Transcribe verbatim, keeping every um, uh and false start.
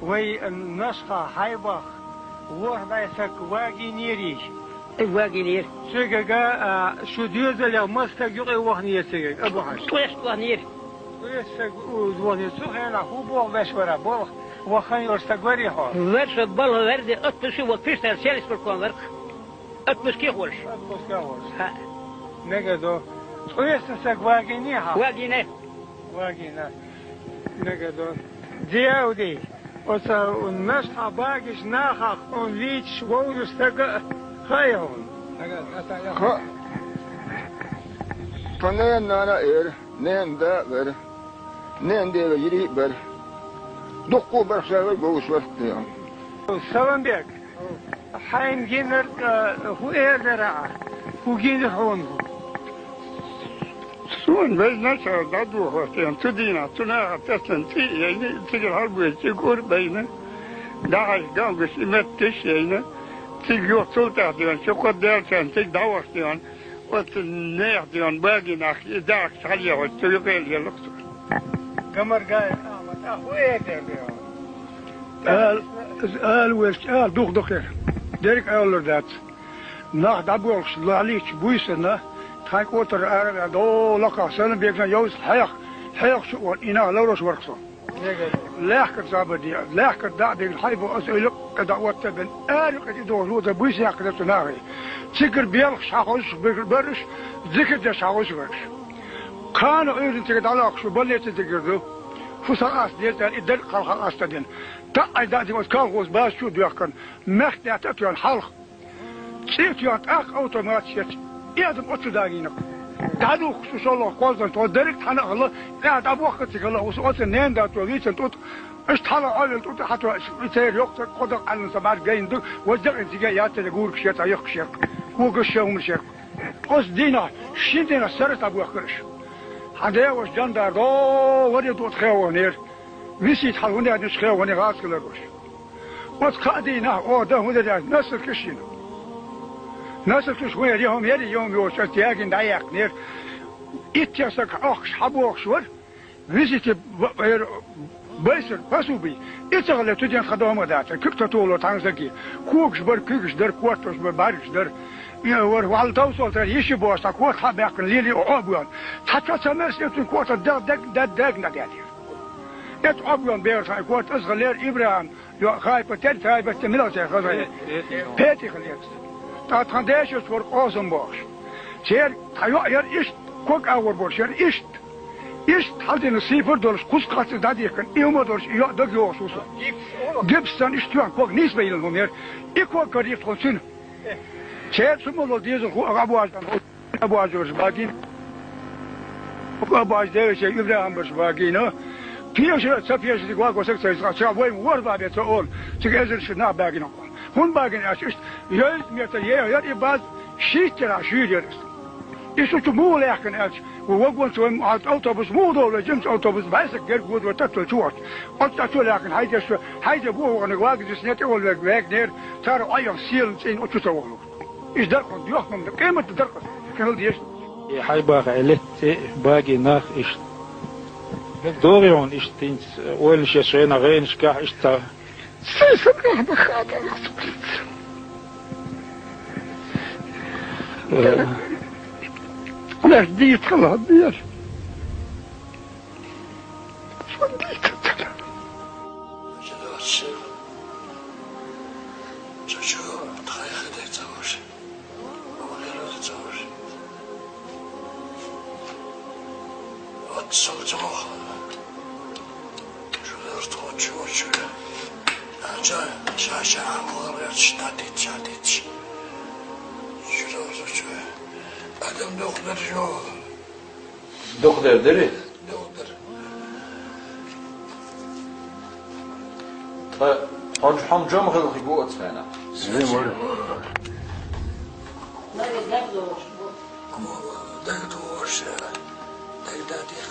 Вай Нашха Хьайбах ворхӀ бӀаь саг вагийнерий? Э, вагийнера. Цигага, а, шу доьзалех масса саг юкъе вахнера цигага, Абу-Хьажа? Ткъеста вахнера. Ткъеста саг у-, вахнера. Цу хенахь хӀун болх беш вара? Болх вахана йолуш саг варий хьо? Вара со, балха вара де, отпуске вара, пиштар селисбург вара. Отпуске волуш. Отпуске волуш. ХӀаъ. Мега до. Ткъеста саг вагийнера хьо? Вагийна. Вагийна. Мега до. Диауди, оцу Нашха багийчу нахах хьуна вийцаш вовзаш стаг а хаьий хьуна? Хаьа. Тхан ненан нана а яра, ненан да а вара. Ненан ден йирий а бара. Дуккха а бара, ша вай вовзаш вара тхайна. Саламбек, хьайна гинарг, а, хӀун эр дара ахь? ХӀун гина хьуна хӀун? Суна вайна цара дӀадохуш дена, цу дийнахь, цу наха тесна цӀий а яйна, цигара хьалабевлла цӀиг ур а байна, дӀахьаьжча галгаш и метташ а яйна, цига юха цул тӀаьхьа дена, чукхо даьллачарна цига дӀавахаш дена. Оцу нехан ден багий нах и дахкаш хьалъяхьаш, цу юкъе лелла-кх цо. Гамаргай Ахьмад, а хӀун эр дара? Ала, ала везачу ала дух ду-кх хир. Дерриг а алалур дац. Нах дӀабоьлхуш лахьлийча буьйсанна, тхайн кӀотара ара а ваьлла, о, лакхахь санна бегна йовза хьех, хьехачу а вон, и нах ларъеш вара-кх со. Лаьхкара забар де, лаьхкара дӀа а бигна, хьайба аса уьллу кхидӀа отта а бина, ара юкъа тӀедогӀуш ву дан буьйса яьккхина цу нахе. Цигара белхаш хьахозуш бара уьш, зикар деш хьахозуш бара уьш. Кхана Ӏуьйранна цига дӀалокхуш ву, больнице дигар ду. Фу схьакъаста деза аьлла, и дерриг а хьалха къастадина. Таъай даа дина оцу колхозан база чу а доьхкина, мехкдаьтта а тоьхна хьалха. ЦӀе а тоьхна, тӀаккха автомат а шеча, и адам оццу дагийна-кх. ДӀадухкуш шу шолгӀа кхоздан тхо дерриг а хьана а хилла, тӀаьхьа дӀабохка а ца хилла, уьш оцу ненан да цо вийцина тӀутӀа, аша хьала Ӏовелла тӀутӀа хьатоьхна, и церан йоккха кхо дакъа Ӏаьллан сан бӀаьрг гайна ду, важа дакъина цига яц ца де гургаш яц, а йохкаш яц. Когаш шен хӀуманаш яц. Оцу дийнахь шина дийнахь сарралц дӀабоьхкира уьш. Хьан деваш жандар до, варе дуьту хевахнера. Висийта хьала хӀун яьднаш хевахне гӀазкхилар уьш. Оцу кхаа дийнахь оха дан хӀун дара аьлча, насркаш йина. Насркаш хӀун яра, я хӀума яра, я хӀума йоцуш, аса ягийна дӀаяьккхинера. Иттех саг Ӏохкуш хьабохуш вара. Висийта б-, б-, эр-, байсар, посуби. И ца хилла, цу ден тхан догӀма дацара. Куьг ца тухало цхьана саге. Когаш бара, куьгаш дара, кортош бара, бӀаьргаш дара. И вара, валла товсол тара, йиш йи бохуш, цхьа корта хьа а баьккхина, лелий оха а боьхна. Цхьа чо ца мерса, и цуьнан корта даг, даг, даг, даг, даг, даьллера. Эцу Ӏобоьлху бер сан корта аса хилера ИбрахӀим, йо, Хайпа, тера Хайпа, тера мила церан хаза. Петих лерас. Ткъа тхан дешарш вара Къосам бохуш. Церан тхан йоӀ яра иштта, ког агӀор болуш яра иштта. Иштта хьалдина сийпар а долуш, кхузткъа цӀа дӀадихкина, и хӀума а долуш, и йоӀ дага йогӀуш ву со. Гипс санна иштта тоьхна ког нийса бан йиллина хӀума яра. И ког карийра тхуна цуьнан. Церан цу молла дезалхо а гӀа бождан. Абуажурш багина. Абуаж девича ИбрахӀим барш багина. Пеша, ца пеша, дика ваго саг ца иза, ца вай ворхӀ бабе ца олу, цига эзар шу нах багина. ХӀунда багина аьлча, иштта, йойза метр ехар и баз, шийтта яра шуьйра яра иза. И шу чу муха лаьхкина аьлча, вагон чу вай автобус муха долу, жимачу автобус, бӀаьсак герга воду вай таттал чу вахча. Оцу цӀа чу лаьхкина, хьайдеш, хьайде боху ваханиг вагаза снете олу вегнера, цара Ӏойо сийлан цӀийна оцу чу ца волу. Иза дара хьуна доьхна, къематан дара хьуна, кхин хила деза. И хьайбаха Ӏели, цӀе а, багий нах иштта. ДогӀий хьуна иштта хӀинца, ойла шен шайна гӀенашкахь иштта ца? Сай сан нах баха а дара хьуна. Э. Леш дийца хала хьан деза? Сан дийца ца. Чу-чу, тхайхи дай ца ваша. Вахера ца ваша. Вот сам ца ваха. Чу вер тхо чу вачу. Анча, ша, ша, амалар верч, дадит, дадит. Чу вер чу. Адам дохлар жо. Дохлар дери? Дохлар. Ткъа хьо, хьо жам хилла хи гу оцу хенахь? Дай дай дош. Дай дай дай.